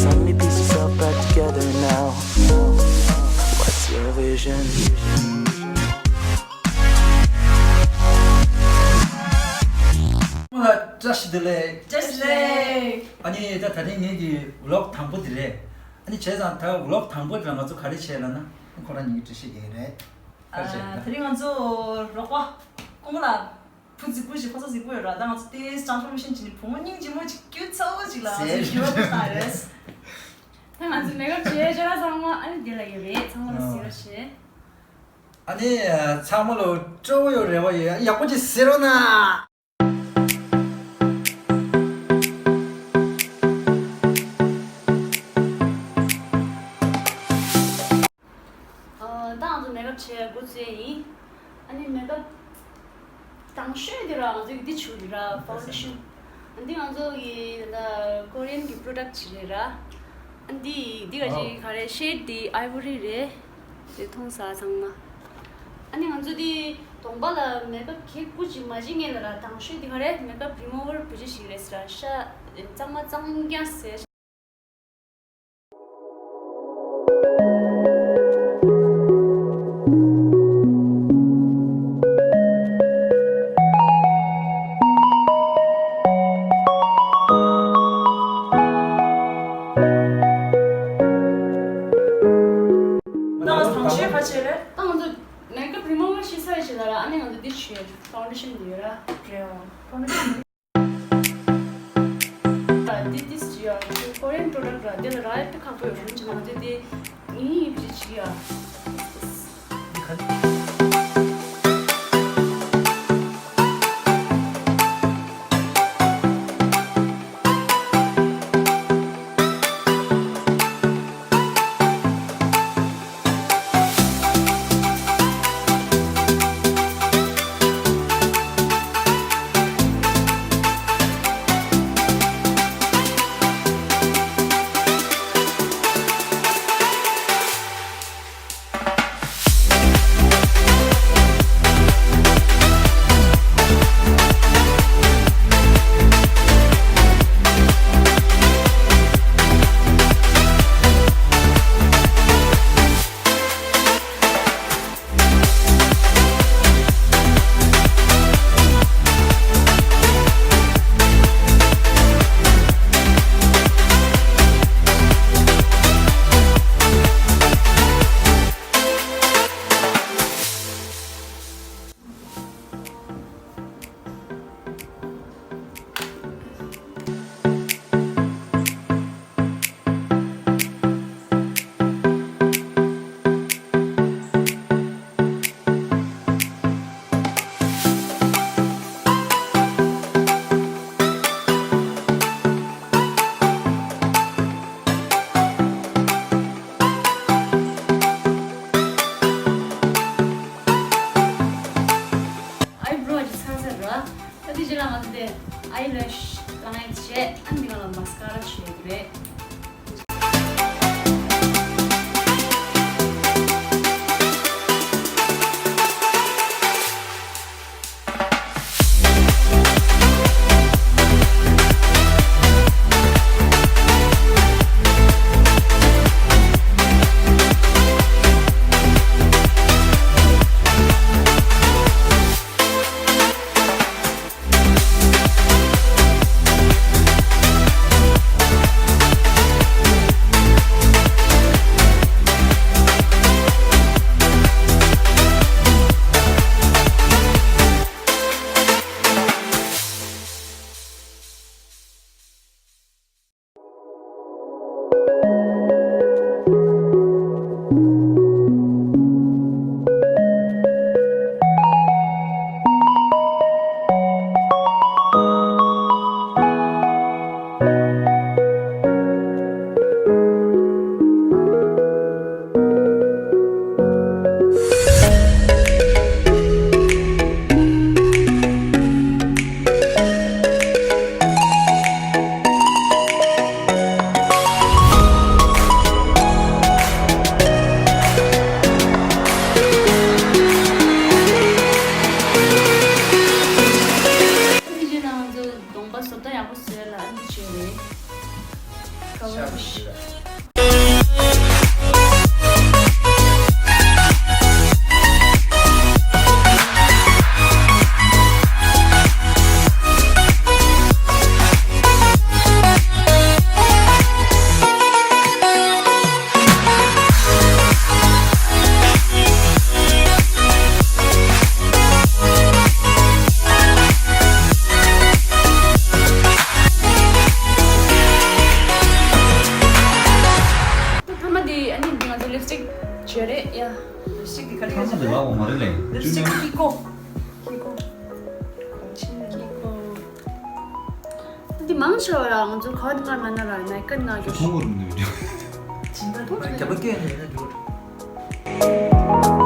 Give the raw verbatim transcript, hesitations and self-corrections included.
Finally piece yourself back together now. What's your vision? ལ་བཀྲ་ཤིས་བདེ་ལེགས། བཀྲ་ཤིས་བདེ་ལེགས། ཨ་ནི་ད་ད་རིང་ངེད་ཀྱི་ཝི་ལོག་དང་པོ་དེ་རེད། ཨ་ནི་བྱས་ཙང་ད་ཝི་ལོག་དང་པོ་དེ་ལ་ང་ཚོ་ག་རེ་བྱས་ལབ་ན། ཁོ་རང་ཉིད་ཀྱིས་འགྲེལ་བཤད་རྒྱག་གི་རེད། ག་རེ་བྱས་ལབ་ན། ཨ། དེ་རིང་ང་ཚོ་རོགས་པ་ཀོང་པོ་ལ་བུ་རྫིག་པོ་ཞིག་ཕོ་གསར་རྫིག་པོ་ཡོད་ར། ད་ང་ཚོ་དེ་སྤྱང་གྲུང་མི་ཤེས་ཀྱི་ནི་བུ་མོ་སྙིང་རྗེ་མོ་ཅིག་སྐྱུ་ཚ་བོ་ཅིག་ལ་ང་ཚོ་ཞུ་བ་བཏང་རེད། ད་ང་ཚོ་མེག་ཨབ་བྱས་བྱས་ར་ཚང་མ་ཨ་ནི་དེ་ལ་ཡོད་རེད། ཚང་མ་ལ་གཟིགས་རོགས་བྱེད། ཨ་ནི་ཚང་མ་ལ་སྤྲོ་བོ་ཡོད་རེ་བ་ཡོད། ཡག་པོ་ཅིག་གཟིགས་རོགས་གནང་། ཨ། ད་ང་ཚོ་མེག་ཨབ་བྱེད་འགོ་བཙུགས་ཡིན། ཨ་ནི་མེག་ཨབ་དང་ཤོས་དེ་ར་ང་ཚོ་གི་འདི་བྱུག་རེད་ར། ཕའུན་ཌེ་ཤན། ཨ་འདི་ང་ཚོ་གི་ད་ཀོ་རི་ཡན་གི་པྲོ་ཌག་ཅིག་རེད་ར། ཨ་འདི་འདི་ག་ཅིག་ག་རེ་ཤེཌ་འདི་ཨའི་བོ་རི་རེད། དེ་མཐོང་ས་ཚང་མ། ཨ་ནི་ང་ཚོ་འདི་གདོང་པ་ལ་མེག་ཨབ་གི་སྐུ་ཅིག་མ་བྱེད་ངེས་ལ་ར། དང་ཤོས་འདི་ག་རེ་མེག་ཨབ་རི་མུ་ཝར་བུ་ཅིག་ཞིག་རེད་ཟེར་ར། ཤ་གཙང་མ་གཙང་རྐྱང་ཟེར། ད་ང་ཚོ་དང་ཤོས་ག་བྱས་རེད། ད་ང་ཚོ་མེག་ཨབ་རི་མུ་ཝར་ཞིག་ས་ཡི་བྱེད་ད་ར། ཨ་ནི་ང་ཚོ་འདི་བྱས་ཕའུན་ཌེ་ཤན་འདི་ཡོད་ར། རེད། ཕའུན་ཌེ་ཤན། འདི་ཏིས་ཅི་ཡ། ཀོ་རི་ཡན་པྲོ་ཌག་ར། འདི་ལ་ར་ཡ་དཔེ་ཁག་པོ་ཡོད་རུང་ཅི་མ་འདི་དེ་ངའི་ཡིབ་ཅི་ཅི་ཡ། འདི་ག་ ཐ་མ་དེ་ཨ་ནི་འདི་ང་ཚོ་ལིབ་སི་ཊིག་བྱས་རེད་ཡ། ལིབ་སི་ཊིག་དེ་ག་རེ་ཐ་མ་དེ་ལབ་པ་མ་རེད་ལེ། ལིབ་སི་ཊིག་ཀི་ཀོ། ཀི་ཀོ། ཀི་ཀོ། འདི་མང་ཆེ་བ་ར་ང་ཚོ་ག་བ་དེ་ང་ང་ན་ར་ནའི་ཀན་ན་ཀྱོ། ཁྱོད་མཐོང་གོ་རུ་འདུག་རྒྱ་བ་སྐད་ནས་ཡིན་ན་འགྲོ།